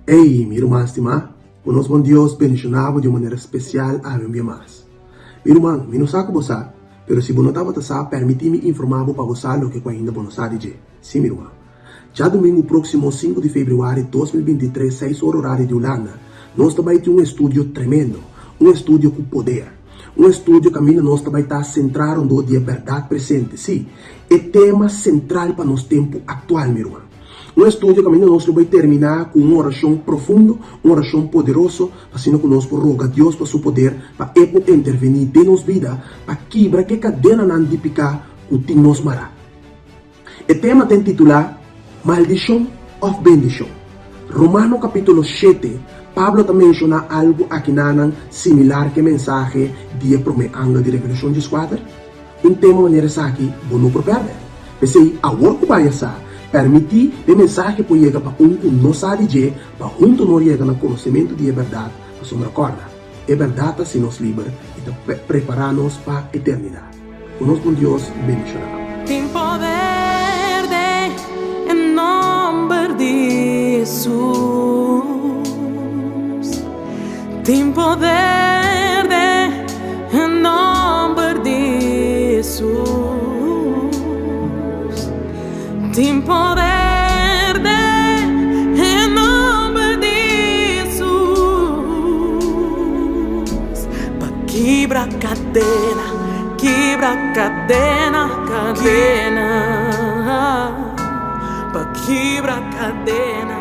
Ey, mi ruman stimá, ku nos bon Dios bendishoná bo di un manera spesial awe un bia mas. Mi ruman, mi no sa ku bo sa, pero si bo no tabata sa, permití mi informá bo pa bo sa loke ku ainda bo no sa di dje. Sí, mi ruman. Djadumingu próksimo sinku di febrüari 2023 seis ora orario di Hulanda, nos ta bai tin un estudio tremendo, un estudio ku poder. Un estudio kaminda nos ta bai ta sentrá rondó di e bèrdat presente, sí, e tema sentral pa nos tempu aktual, mi ruman. Un estudio kaminda nos lo bai terminá ku un orashon profundo, un orashon poderoso, pa asina ku nos por roga Dios pa su poder pa e por intervení den nos bida pa kibra ke kadenanan di piká ku tin nos mará. E tema ta intitulá Maldishon òf Bendishon? Romano kapítulo shete, Pablo ta menshoná algu akinanan similar ku e mensahe di e promé angel di Revelashon dieskuater. Un tema manera esaki bo no por pèrdè. P'esei, awor ku baña sa, pèrmití pa e mensahe por yega pa un ku no sa di dje, pa huntu nos yega na konosementu di e bèrdat, pasobra kòrda, e bèrdat ta hasi nos liber i ta prepará nos pa eternidat. Ku nos bon Dios bendishoná bo. Tin poder den e nomber di Hesus. Tin poder den e nomber di Hesus. Tin poder den e nomber di Hesus. Pa kibra kadena. Kibra kadena, kadena, pa kibra kadena.